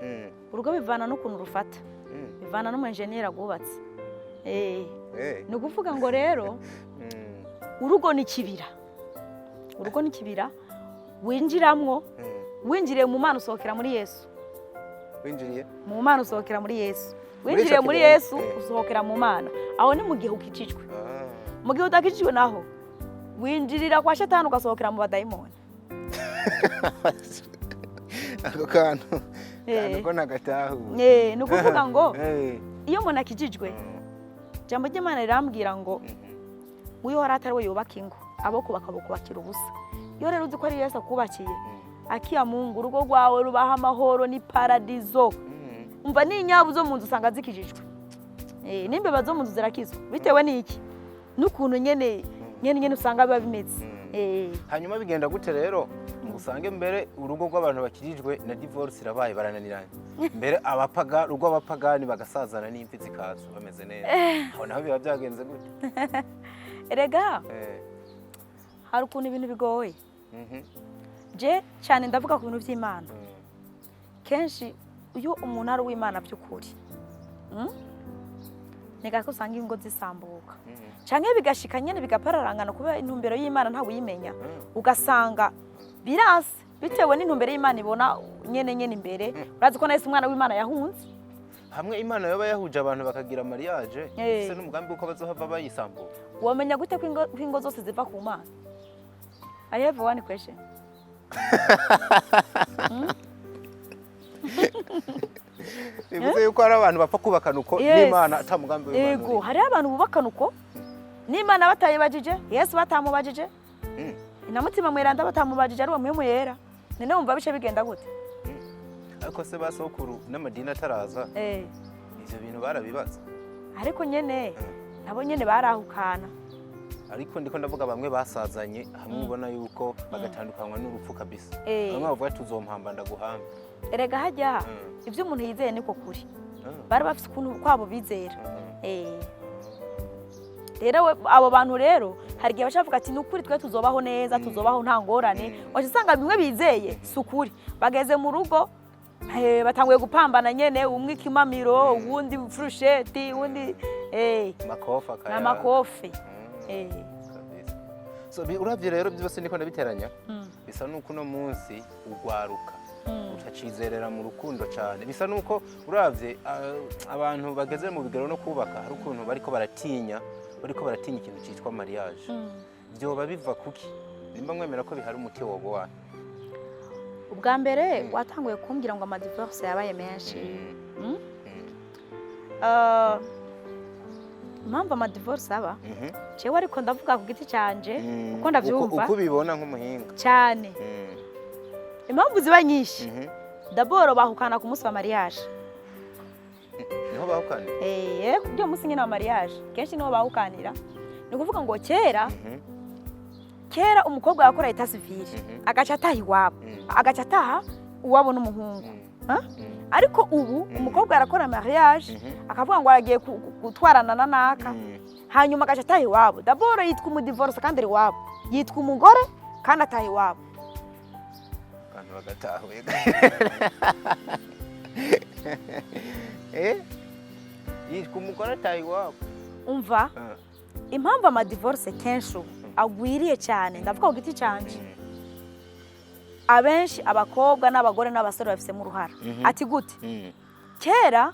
urugo bivana n'ukuntu rufata, bivana n'umu enjeniyeri agwubatse. Ni ukuvuga ngo rero urugo ni ikibira, urugo ni ikibira winjiramwo. Winjiriye mu Mana usohokera muri Yesu. Winjiriye Mu Mana usohokera muri Yesu. Muri Winjiriye ico muri kiganza, Yesu, usohokera mu Mana. Aho ni mu gihe ukijijwe. Mu gihe udakijijwe naho, winjirira kwa Shetani ugasohokera mu badayimoni. Ako kantu ko nagatahuye. Ni ukuvuga ngo iyo umuntu akijijwe, ijambo ry'Imana rirambwira ngo uyo wari atari we yubaka ingo, abo kubaka bukubakira ubusa. Iyo rero uzi ko ari Yesu akubakiye, akiya Mungu, urugo rwawe rubaha amahoro, ni paradizo. Umva, n'inyabu zo mu nzu usanga zikijijwe. N'imbeba zo mu nzu zirakizwa. Bitewe n'iki? N'ukuntu nyene usanga biba bimeze. Hanyuma bigenda gute rero ngo usange mbere urugo rw'abantu bakirijwe na divorce irabaye, barananiranye, mbere abapaga urugo abapagani bagasazana n'imvi zikaza bameze neza? Aho naho biba byagenze gute? Erega hari ukuntu ibintu bigoye. Je cyane ndavuga ku bintu by'Imana. Kenshi iyo umuntu ari uw'Imana by'ukuri, Ni gake usanga ingo zisambuka, canke bigashika nyene bigapararangana kubera intumbero y'Imana ntawe uyimenya. Ugasanga biranse bitewe n'intumbero y'Imana ibona nyene imbere. Urazi ko nahise umwana w'Imana yahunze. Hamwe Imana yoba yahuje abantu bakagira mariage, ifise n'umugambi w'uko bazohava bayisambura. Womenya gute ko ingo zose ziva ku Mana? I have one question. Bivuze yuko hari abantu bapfa kubakana uko n'Imana ata mugambi w'Imana Yego. urimo. Hariho abantu bubakana uko n'Imana batayibajije, Yesu batamubajije, na Mutima Mweranda batamubajije, ari uwo Mpwemu Yera. None wumva bice bigenda gute? Ariko se basokuru n'amadini ataraza, ivyo bintu barabibaza? Ariko nyene nabo nyene barahukana. Ariko ndiko ndavuga bamwe basazanye hamwe, ubona yuko bagatandukanywa n'urupfu kabisa. Bamwe bavuga ati: "Uzompamba ndaguhamba." Erega hajya ibyo umuntu yizeye niko kuri. Bari bafite ukuntu kwabo bizera. Rero abo bantu rero hari igihe baca bavuga ati: "Ni ukuri twe tuzobaho neza, tuzobaho nta ngorane." Waca usanga bimwe bizeye si ukuri. Bageze mu rugo, batanguye gupambana nyene, umwe ikimamiro, uwundi furusheti, uwundi Makofi akaya. N'amakofi. Kabisa. So uravye rero byose niko ndabiteranya, bisa nuko uno munsi ugwaruka utacizerera mu rukundo cyane. Bisa nuko uravye abantu bageze mu bigero no kubaka, hari ukuntu bariko baratinya ikintu cyitwa mariage. Vyoba biva kuki? Nimba mwemera ko bihari, umuti woba wahe? Ubwa mbere watanguye kumbwira ngo amadivorce yabaye menshi. Impamvu amadivorce aba, jewe ariko ndavuga ku giti canje, uko ndavyumva Uko ubibona nk'umuhinga. cyane, impamvu ziba nyinshi. D'abord bahukana ku munsi wa mariage. Niho bahukana? Kubyo munsi nyine wa mariage kenshi niho bahukanira. Ni ukuvuga ngo kera, kera umukobwa yakora état civil, agaca ataha iwabo, agaca ataha iwabo n'umuhungu. Ha? Ariko ubu umukobwa arakora mariage, akavuga ngo aragiye gutwarana na naka, hanyuma agaca ataha iwabo. D'abord yitwa umudivorce kandi ari iwabo, yitwa umugore kandi ataha iwabo. Abantu bagatahuye. Yitwa umugore ataha iwabo. Umva, impamvu amadivorce kenshi ubu agwiriye cyane, ndavuga ku giti canje, abenshi abakobwa n'abagore n'abasore babifisemo uruhara. Ati gute? Kera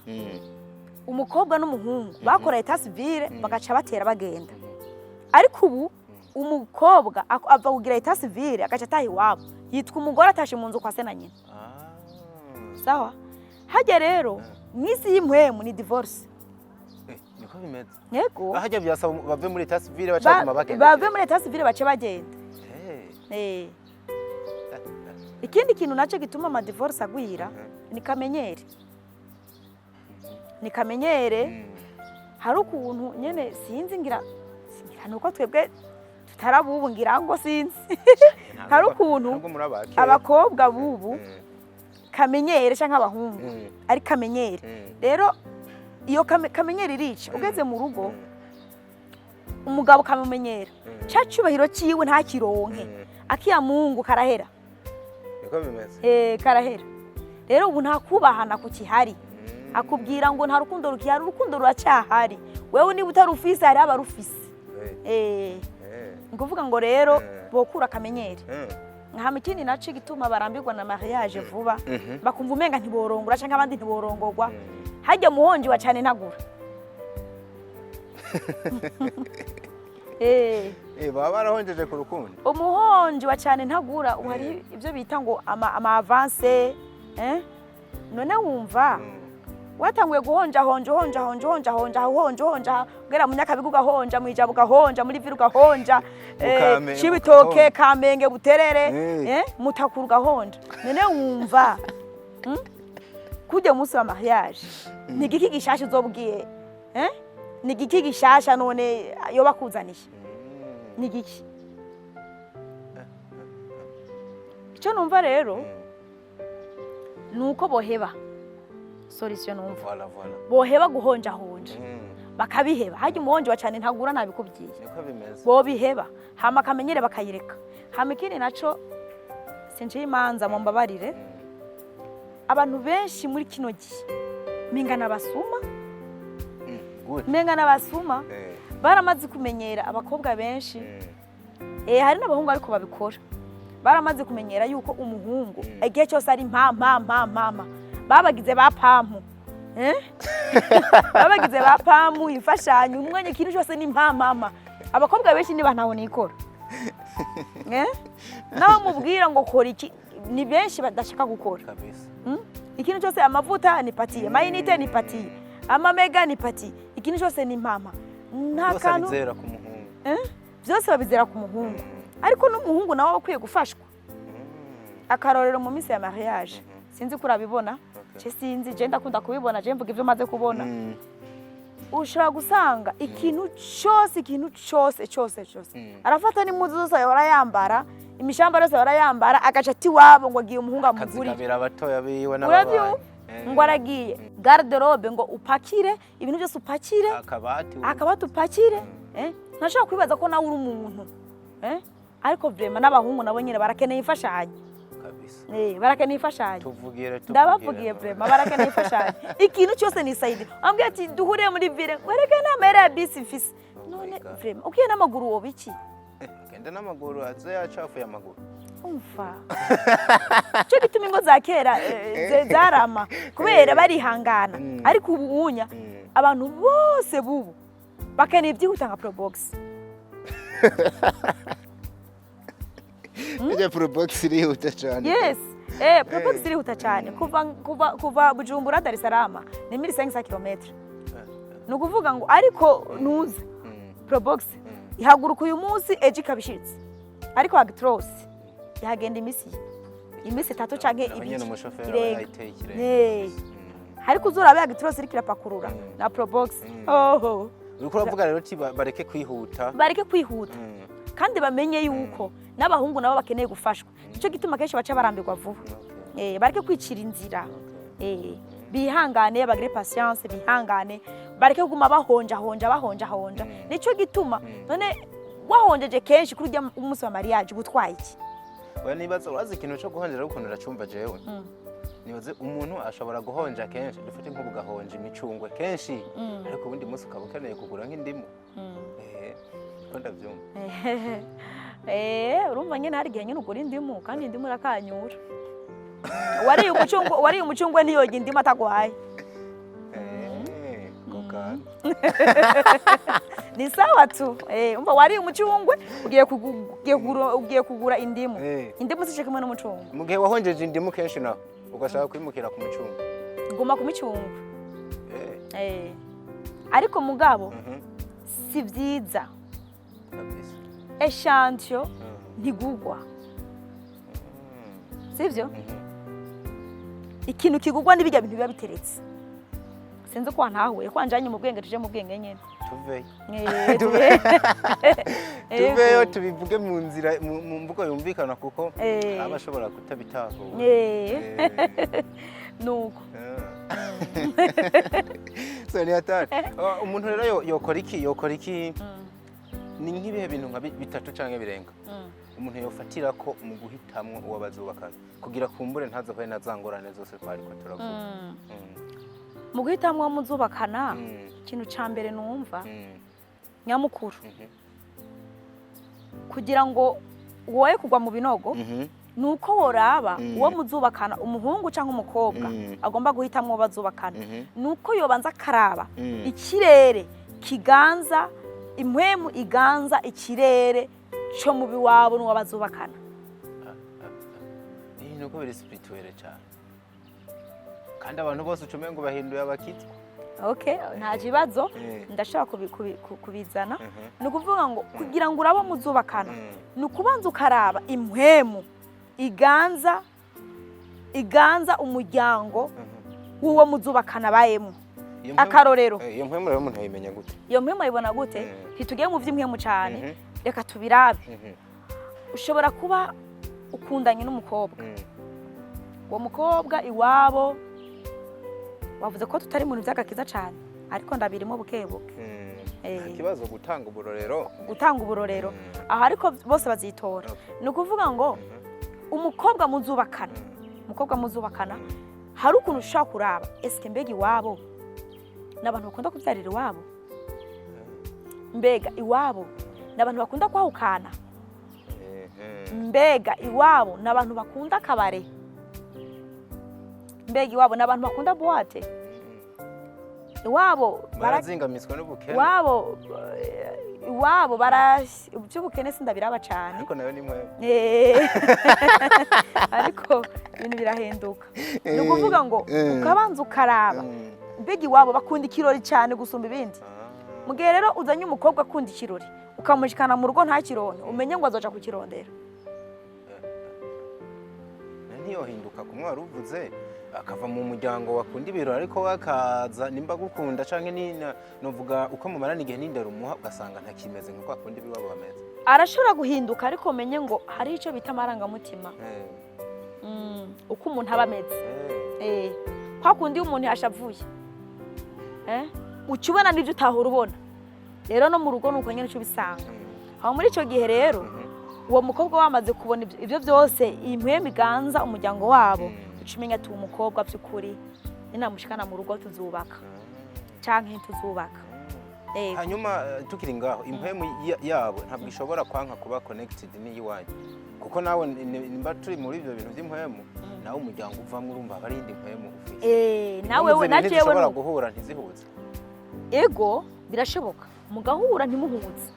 umukobwa n'umuhungu bakora état civil bagaca batera bagenda. Ariko ubu umukobwa ava kugira état civil agaca ataha iwabo, yitwa umugore atashe mu nzu kwa se na nyina. Sawa, hajya rero mw'isi y'impwemu ni divorce. Niko bimeze? Yego. Hajya byasaba bave muri état civil bacaguma bagenda. Bave muri état civil bace bagenda. Ikindi kintu nacyo gituma amadivorce agwira ni kamenyere, ni kamenyere. Hari ukuntu nyene, sinzi, ngira nuko twebwe tutarabubu, ngira ngo sinzi, hari ukuntu Ntabwo muri abakera. abakobwa bubu kamenyere canke abahungu ari kamenyere. Rero iyo kamenyere irica. Ugeze mu rugo, umugabo ukamumenyera, ca cyubahiro ciwe ntakironke. Akiya Mungu karahera. Niko bimeze. Karahera. Rero ubu nta kubahana kukihari. Akubwira ngo nta rukundo rukihari. Urukundo ruracyahari. Wewe niba utarufise, hariho abarufise. Ni ukuvuga ngo rero bokura akamenyere. Hama ikindi naco igituma barambirwa na mariage vuba, bakumva umenga ntiborongora canke abandi ntiborongorwa, harya muhonji wa cane ntagura. Baba barahonjeje ku rukundo. Umuhonji wa cane ntagura. Ubu hari ibyo bita ngo ama avance, eh? None wumva watanguye guhonja honja, honja honja, honja honja, honja honja, ugera mu Nyakabiga ugahonja, mu Ijabo ugahonja, muri Ville ugahonja, Kamenge Cibitoke, ugahonja. Kamenge, Buterere, Mutakura ugahonja. None wumva, Kujya umunsi wa mariage ni igiki gishasha uzobwiye, eh? Ni igiki gishasha none yoba akuzaniye? Ni igiki? Icyo numva rero ni uko boheba, solution numva, Voilà, voilà. boheba guhonjahonja, bakabiheba. Harya umuhonji wa cane ntagura, ntabikubwiye. Niko bimeze. Bobiheba, hama akamenyere bakayireka. Hama ikindi naco, sinciye imanza, mumbabarire, abantu benshi muri kino gihe menga n'abasuma. Good. Menga n'abasuma. Baramaze kumenyera, abakobwa benshi, hari n'abahungu ariko babikora, baramaze kumenyera yuko umuhungu igihe cyose ari mpa mpa mpa mpa mpa. Babagize ba pampu, eh? Babagize ba pampu, imfashanyo, umwanya, ikintu cyose ni mpa mpa mpa. Abakobwa benshi niba ntaho nikora, eh? Nawe mubwira ngo kora iki, ni benshi badashaka gukora. Kabisa. Ikintu cyose, amavuta nipatiye, ama unités nipatiye, ama méga nipatiye, ikintu cyose ni mpampa, nta Byose kantu. abizera ku muhungu. Eh? Byose babizera ku muhungu, ariko n'umuhungu nawe aba akwiye gufashwa. Akarorero, mu minsi ya mariage, sinzi ko urabibona. Je sinzi, je ndakunda kubibona, je mvuga ibyo maze kubona. Ushobora gusanga ikintu cyose, ikintu cyose cyose cyose, arafata n'impuzu zose ahora yambara, imishambara yose ahora yambara, agaca ati iwabo ngo agiye umuhungu amugurire. Akazigabira abatoya biwe Urabyumva? n'ababanyi. Ngo aragiye, garde-robe ngo upakire ibintu byose, upakire akabati. Akabati upakire, eh? Ntashobora kwibaza ko nawe uri umuntu, eh? Ariko vraiment n'abahungu nabo nyine barakeneye imfashanyo. Kabisa. Barakeneye imfashanyo. Tuvugire, tuvugire. Ndabavugiye, vraiment barakeneye imfashanyo. Ikintu cyose ni sayidi, ambwiye ati duhuriye muri ville, wereke n'amahera ya bisi mfise. Oh my None God. vraiment ukiye n'amaguru woba iki? Agende n'amaguru, aze yacafuye amaguru. Umva, cyo gituma ingo za kera zarama kubera barihangana. Ariko ubu unya abantu bose bubu bakeneye ibyihuta nka Probox. Ijya Probox irihuta cyane. Yes, Probox irihuta cyane. Kuva Bujumbura Dar es Salaam ni 1500 km, ni ukuvuga ngo ariko nuza Probox ihaguruka uyu munsi, ejo ikaba ishitse, ariko Actros ihagenda iminsi 3 canke Naho 2 nyene umushoferi aba irenga. yayiteye ikirenge. Ariko uzurabe Actros iriko irapakurura na Probox, oho. Uriko uravuga rero uti bareke kwihuta. Bareke kwihuta kandi bamenye yuko n'abahungu nabo bakeneye gufashwa. Nicyo gituma kenshi baca barambirwa vuba. Bareke kwicira inzira. Bihangane, bagire patience, bihangane, bareke kuguma bahonja honja, bahonja honja. Nicyo gituma none wahonjeje kenshi kuri urya umunsi wa mariage, uba utwaye iki? Oya, nibaza, urazi ikintu cyo guhonjera ukuntu uracumva jewe. Nibaze umuntu ashobora guhonja kenshi, dufate nk'ubu gahonja imicungwe kenshi, ariko ubundi munsi ukaba ukeneye kugura nk'indimu. Ko ndabyumva. Urumva nyine hari igihe nyine ugura indimu, kandi indimu irakanyura. Wariye umucungwe, wariye umucungwe ntiyoga indimu ataguhaye. Ko kantu. Ni sawa tu. Umva, wariye umucungwe, ugiye kugura indimu. Indimu sice kimwe n'umucungwe. Mu gihe wahonjeje indimu kenshi naho ugashaka kwimukira ku mucungwe? Guma ku micungwe. Ariko mugabo si byiza. Kabisa. Échantillon ntigugwa, sivyo? Ikintu kigugwa n'ibijya bintu biba biteretse. Sinzi ko wantahuye, ko wanjanye mu bwenge, tuje mu bwenge nyene. Tuveyo. Tuveyo. Tuveyo, tubivuge mu nzira, mu mvugo yumvikana, kuko aba ashobora kutabitahura. Nuko. So ni hatari. Umuntu rero yokora iki? Ni nk'ibihe bintu nka bitatu canke birenga umuntu yofatira ko mu guhitamwo uwo bazubakana, kugira kumbure ntazohure na za ngorane zose twariko turavuga? Mu guhitamwo muzubakana, ikintu ca mbere numva nyamukuru, kugira ngo woye kugwa mu binogo, Ni uko woraba uwo muzubakana, umuhungu cyangwa umukobwa agomba guhitamwo uwo bazubakana, ni uko yobanza akaraba ikirere kiganza, impwemu iganza ikirere cyo mu biwabo n'uwo bazubakana. Ni nuko biri spirituel cyane, kandi abantu bose ucumenye ngo bahinduye abakitwa. Okay, nta kibazo. Ndashobora kubizana. Ni ukuvuga ngo kugira ngo urabe muzubakana, ni ukubanza ukaraba impwemu iganza umuryango w'uwo muzubakana abayemo. Iyo mpwemu- Akarorero. Iyo mpwemu rero umuntu ayimenya gute? Iyo mpwemu ayibona gute? Ntitugiye mu by'impwemu cyane. Reka tubirabe. Ushobora kuba ukundanye n'umukobwa. Uwo mukobwa iwabo, wavuze ko tutari mu bintu by'agakiza cyane, ariko ndabirimo buke buke. Nta kibazo gutanga uburorero. Gutanga uburorero. Aho ariko bose bazitora. Ni ukuvuga ngo umukobwa muzubakana, umukobwa muzubakana, hari ukuntu ushobora kuraba: esike mbega iwabo ni abantu bakunda kubyarira iwabo? Mbega iwabo ni abantu bakunda kwahukana? Mbega iwabo ni abantu bakunda akabare? Mbega iwabo ni abantu bakunda boîte? Iwabo Barazingamiswa n'ubukene. Iwabo bara iby'ubukene sindabiraba cyane. Ariko nayo ni mpwemu. Ariko ibintu birahinduka. Ni ukuvuga ngo ukabanza ukaraba mbega iwabo bakunda ikirori cyane gusumba ibindi. Mu gihe rero uzanye umukobwa akunda ikirori, ukamushikana mu rugo ntakironke, umenye ngo azoja kukirondera. Na ntiyohinduka kumwe wari uvuze, akava mu muryango wakunda ibirori, ariko we akaza nimba agukunda canke novuga uko mumarana igihe n'indero umuha, ugasanga ntakimeze nk'uko akunda ibiwabo bameze? Arashobora guhinduka, ariko umenye ngo hari icyo bita amarangamutima. Uko umuntu aba ameze. Kwa kundi iyo umuntu yashavuye, uca ubona n'ibyo utahora ubona. Rero no mu rugo ni uko nyine uca ubisanga. Aho muri icyo gihe rero, uwo mukobwa wamaze kubona ibyo byose, iyi mpwemu iganza umuryango wabo, uca umenya ati: uwo mukobwa by'ukuri ninamushikana mu rugo tuzubaka canke ntituzubaka. Hanyuma tukiri ngaho, impwemu yabo ntabwo ishobora kwanka kuba connected n'iyiwanyu, kuko nawe nimba turi muri ibyo bintu by'impwemu, nawe umuryango uvamwo urumva aba ari iyindi mpwemu ufise. Nawe Impwemu we na zibiri jewe ntizishobora nuko. guhura ntizihuze. Ego, birashoboka mugahura ntimuhuze.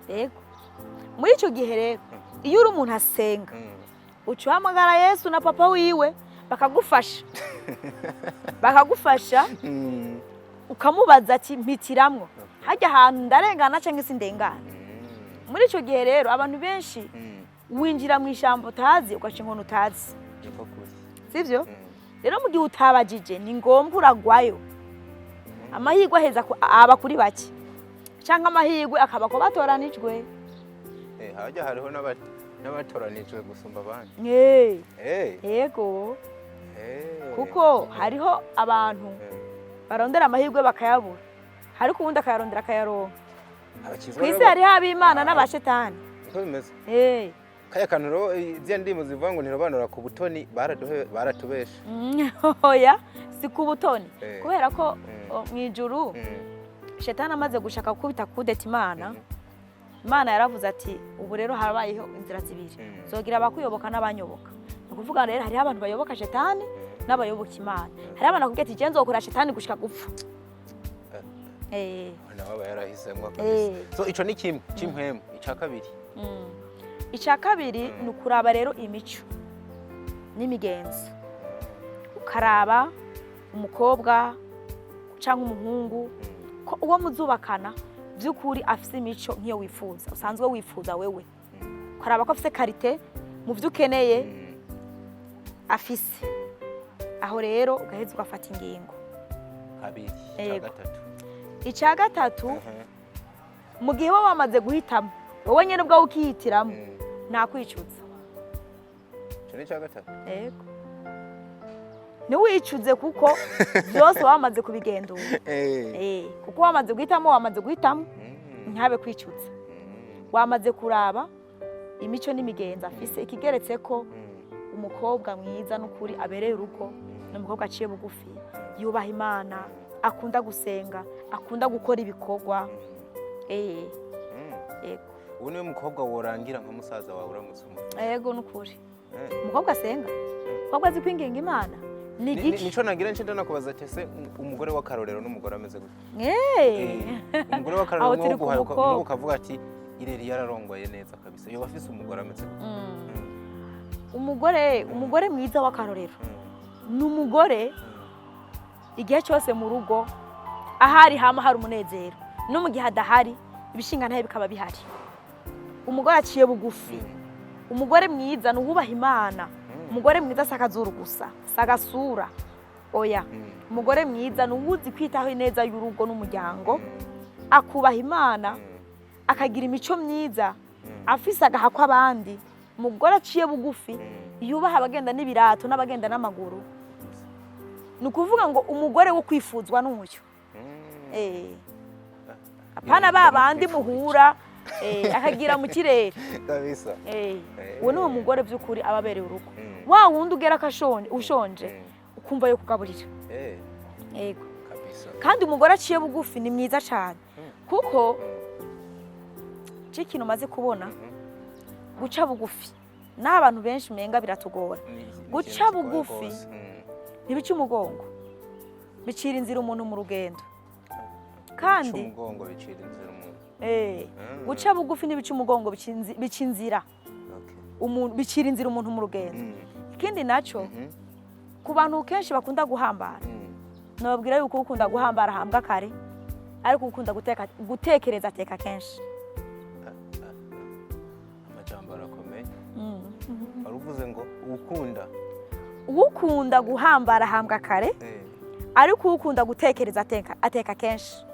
Ego, muri icyo gihe rero, iyo uri umuntu asenga, uca uhamagara Yesu na papa wiwe bakagufasha, ukamubaza ati: mpitiramwo hajya ahantu, ndarengana cyangwa se ndengana? Muri icyo gihe rero, abantu benshi winjira mu ishyamba utazi, ugaca inkoni utazi. Niko kuri. Sibyo? Rero mu gihe utabajije, ni ngombwa uragwayo. Amahirwe aheza aba kuri bake, cyangwa amahirwe akaba ku batoranijwe. Hajya hariho n'abatoranijwe gusumba abandi. Yego. Kuko hariho abantu barondera amahirwe bakayabura, ariko ubundi akayarondera akayaronka. Abakizwa Ku isi rero hariho ab'Imana n'abashetani. Niko bimeze. Kaya kantu rero, ziriya ndirimbo zivuga ngo ntirobanura ku butoni, baraduhe, baratubesha. Oya, si ku butoni. Kubera ko mu ijuru, shetani amaze gushaka gukubita kudeta Imana, Imana yaravuze ati: ubu rero harabayeho inzira zibiri, zogira abakuyoboka n'abanyoboka. Ni ukuvuga rero hariho abantu bayoboka shetani n'abayoboka Imana. Hariho abantu bakubwira ati: "Jewe nzokora shetani gushika gupfa." Nawe aba yarahisemo kabisa. So ico ni kimwe c'impwemu. Ica kabiri? Icya kabiri ni ukuraba rero imico n'imigenzo, ukaraba umukobwa cyangwa umuhungu ko uwo muzubakana by'ukuri afise imico nk'iyo wifuza, usanzwe wifuza wewe, ukaraba ko afise qualité mu byo ukeneye afise. Aho rero ugaheza ugafata ingingo. Kabiri. Ica Yego. gatatu? Icya gatatu, mu gihe uba wamaze guhitamo, wowe nyine ubwawe ukihitiramo, nta kwicuza. Ico ni ica gatatu. Yego, ntiwicuze kuko byose wamaze kubigendura. Kuko wamaze guhitamo, wamaze guhitamo, ntabe kwicuza. Wamaze kuraba imico n'imigenzo afise, ikigeretse ko umukobwa mwiza n'ukuri abereye urugo ni umukobwa aciye bugufi, yubaha Imana, akunda gusenga, akunda gukora ibikorwa. Yego. Ubu niwe mukobwa worangira nka musaza wawe uramutse umufite? Yego, nukuri. Umukobwa asenga, umukobwa azi kwinginga Imana ni igiki. Nico nagira nce ndanakubaza ati: ese umugore w'akarorero n'umugore ameze gute? Umugore w'akarorero, Aho umwe turi wo ku guhaye mukobwa. umwe ukavuga ati ireri yararongoye neza kabisa, yoba afise umugore ameze gute? Umugore mwiza w'akarorero ni umugore igihe cyose mu rugo ahari hama hari umunezero, no mu gihe adahari ibishingantahe bikaba bihari. Umugore aciye bugufi. Umugore mwiza ni uwubaha Imana. Umugore mwiza si akazuru gusa, si agasura, oya. Umugore mwiza ni uwuzi kwitaho ineza y'urugo n'umuryango, akubaha Imana, akagira imico myiza, afise agahako abandi. Umugore aciye bugufi, yubaha abagenda n'ibirato n'abagenda n'amaguru. Ni ukuvuga ngo umugore wo kwifuzwa n'uyu. Apana ba bandi muhura akagira mu kirere. Kabisa. Uwo ni wo mugore by'ukuri aba abereye urugo. Wa wundi ugera akashonje, ushonje, ukumva yo kugaburira. Yego. Kabisa. Kandi umugore aciye bugufi ni mwiza cyane, kuko ikintu umaze kubona, guca bugufi n'aho abantu benshi umenga biratugora. Ni Guca ikintu kigoye bugufi rwose. Ntibica umugongo, bicira inzira umuntu mu rugendo. Kandi Guca umugongo bicira inzira umuntu. Guca bugufi ntibica umugongo, bica inzira umuntu, bicira inzira umuntu mu rugendo. Ikindi naco, ku bantu kenshi bakunda guhambara, nababwira yuko ukunda guhambara ahambwa kare, ariko ukunda gutekereza ateka kenshi. Amajambo arakomeye. Wari uvuze ngo ukunda Ukunda guhambara ahambwa kare, ariko ukunda gutekereza ateka kenshi.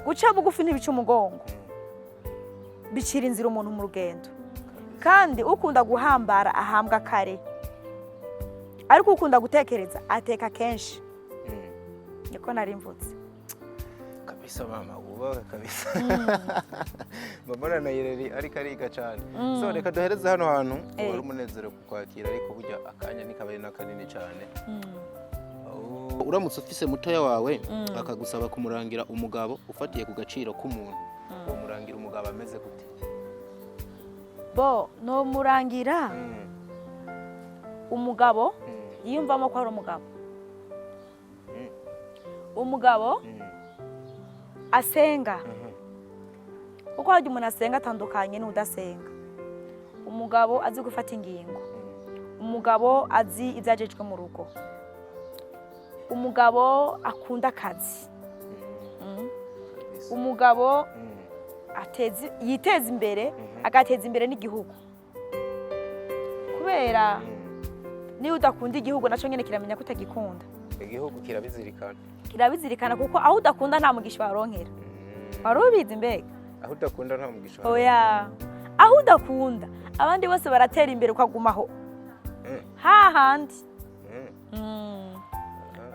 Guca bugufi ntibica umugongo, bicira inzira umuntu mu rugendo. Kandi ukunda guhambara ahambwa kare, ariko ukunda gutekereza ateka kenshi. Niko nari mvutse. Kabisa mama, wubahe kabisa. Mbona na Ireri ariko ariga cyane. So reka duhereze hano hantu. Wari umunezero kukwakira, ariko burya akanya ntikaba na kanini cyane. Oh, uramutse ufise mutoya wawe akagusaba kumurangira umugabo ufatiye ku gaciro k'umuntu, uwo murangira umugabo ameze gute? Bo nomurangira umugabo yiyumvamo ko ari umugabo, umugabo asenga, kuko harya umuntu asenga atandukanye n'udasenga. Umugabo azi gufata ingingo, umugabo azi ibyo ajejwe mu rugo, umugabo akunda akazi. Kabisa. Umugabo yiteza imbere, agateza imbere n'igihugu, kubera niba udakunda igihugu, nacyo nyine kiramenya ko utagikunda. Igihugu kirabizirikana. Kirabizirikana, kuko aho udakunda nta mugisha waronkera. Wari ubizi mbega? Aho udakunda nta mugisha. Oya, aho udakunda abandi bose baratera imbere, ukagumaho hahandi.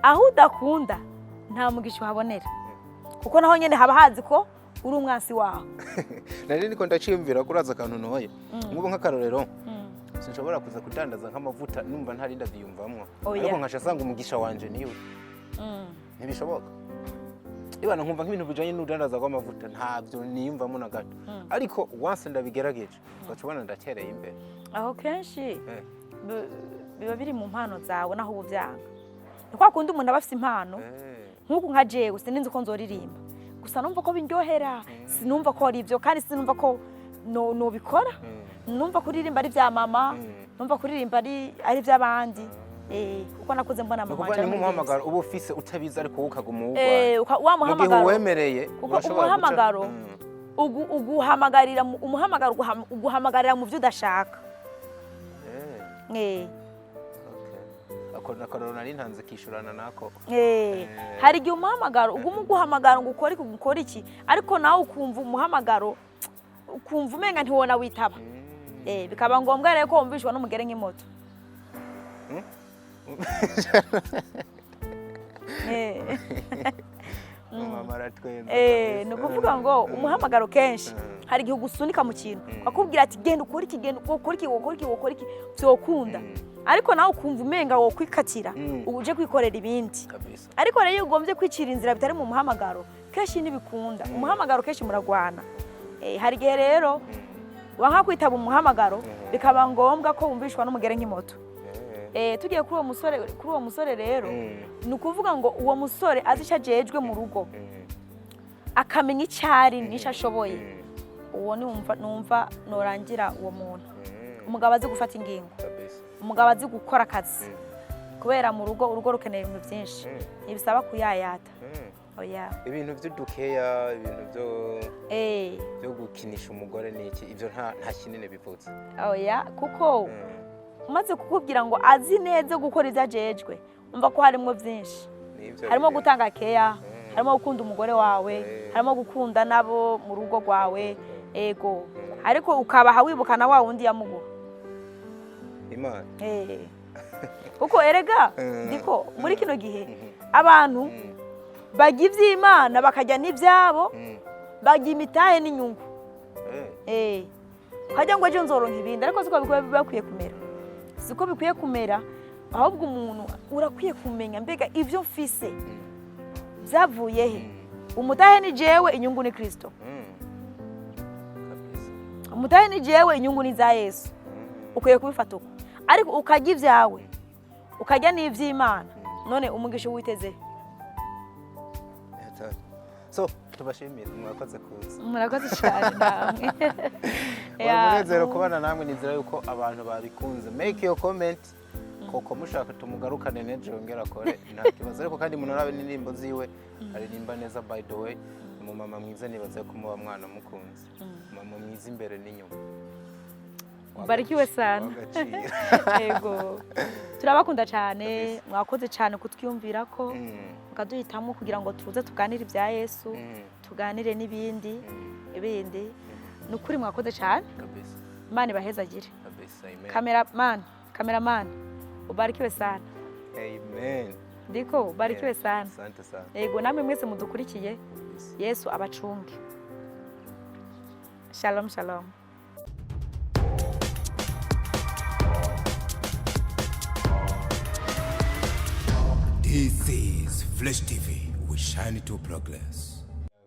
Aho udakunda nta mugisha uhabonera, kuko naho nyine haba hazi ko uri umwansi waho. Nari niko ndaciyumvira ko uraza akantu ntoye nk'ubu, nk'akarorero, sinshobora kuza kudandaza nk'amavuta numva ntari ndaziyumvamwo, Oya. ariko nkaca asanga umugisha wanje niwe. Ntibishoboka ibana nkumva nk'ibintu bijanye n'urudandaza rw'amavuta ntabyo niyumvamo na gato, ariko once ndabigerageje ugaca ubona ndatereye imbere. Aho kenshi biba biri mu mpano zawe, naho uba ubyanga. Ni kwa kundi umuntu aba afite impano, nk'uku nka jewe sininzi ko nzoririmba, gusa numva ko binryohera, sinumva ko ari ibyo, kandi sinumva ko nobikora. Numva kuririmba ari ibya mama, numva kuririmba ari iby'abandi. Kuko nakuze mbona Ni mama ukuvuga wanje ni ari muri nk'umuhamagaro uba ufise utabizi, ariko wowe ukaguma uwurwaye. Wa Mu gihe muhamagaro uwemereye kuko urashobora guca- umuhamagaro uguhamagarira umuhamagaro uguhamagarira mu byo udashaka. Okay. Ako nakaroro nari ntanze kishurana nako. Hari igihe umuhamagaro uguma uguhamagara ngo ukore iki, ukore iki, ariko nawe ukumva umuhamagaro, ukumva umenga ntiwona witaba. Bikaba ngombwa rero ko wumvishwa n'umugere nk'imoto. Mama aratwenza kabisa. Ni ukuvuga ngo umuhamagaro kenshi hari igihe ugusunika mu kintu, bakubwira ati genda ukore iki, genda ukore iki, ukore iki, ukore iki, byokunda, ariko nawe ukumva umenga wokwikatira uje kwikorera ibindi. Kabisa. Ariko rero iyo ugombye kwicira inzira bitari mu muhamagaro, kenshi ntibikunda. Umuhamagaro kenshi muragwana. Hari igihe rero wanka kwitaba umuhamagaro, bikaba ngombwa ko wumvishwa n'umugere nk'imoto. Tugiye kuri uwo musore rero, ni ukuvuga ngo uwo musore azi icyo ajejwe mu rugo, akamenya icyo ari n'icyo ashoboye. Uwo numva norangira uwo muntu. Umugabo azi gufata ingingo, umugabo azi gukora akazi, kubera mu rugo, urugo rukeneye ibintu byinshi, ntibisaba kuyayata. Oya. Ibintu by'udukeya, ibintu byo byo gukinisha umugore ni iki, ibyo nta kinini bivutse? Oya, kuko umaze kukubwira ngo azi neza gukora ibyo ajejwe, umva ko harimo byinshi. Nivyo Harimo biri. gutanga keya, harimo gukunda umugore wawe, harimo gukunda nabo mu rugo rwawe. Ego, ariko ukabaha wibuka na wa wundi yamuguha. Imana. Kuko erega ndiko muri kino gihe abantu bajya iby'Imana, bakajya n'ibyabo, bajya imitahe n'inyungu. Ukajya ngo ejo nzoronka ibindi, ariko siko bikwiye, bakwiye kumera, siko bikwiye kumera. Ahubwo umuntu urakwiye kumenya: mbega ibyo mfise byavuye he? Umutahe ni jewe, inyungu ni Kristo. Kabisa. Umutahe ni jewe, inyungu ni za Yesu. Ukwiye kubifata uko, ariko ukajya ibyawe, ukajya n'iby'Imana, none umugisha witeze? So tubashimire, mwakoze kuza. Murakoze cyane namwe. Wari umunezero kubana namwe. Nizera yuko abantu babikunze. Make your comment koko mushaka tumugarukane n'ejo yongera akore, nta kibazo. Ariko kandi munarabe n'indirimbo ziwe, aririmba neza. By the way, ni umumama mwiza, nibaza ko muba mwana mukunze, mama mwiza imbere n'inyuma. Barikiwe sana. W'agaciro. Yego, turabakunda cyane. Kabisa. Mwakoze cyane kutwiyumvira ko mukaduhitamo kugira ngo tuze tuganire ibya Yesu, tuganire n'ibindi ibindi. Ni ukuri mwakoze cyane. Kabisa. Imana ibahezagire. Kabisa, amen. Cameraman, cameraman, ubarikiwe sana. Amen. Ndiko ubarikiwe sana. Asante sana. Yego, namwe mwese mudukurikiye, Kabisa. Yesu abacunge. Shalom, shalom. This is Flash TV. We shine to progress.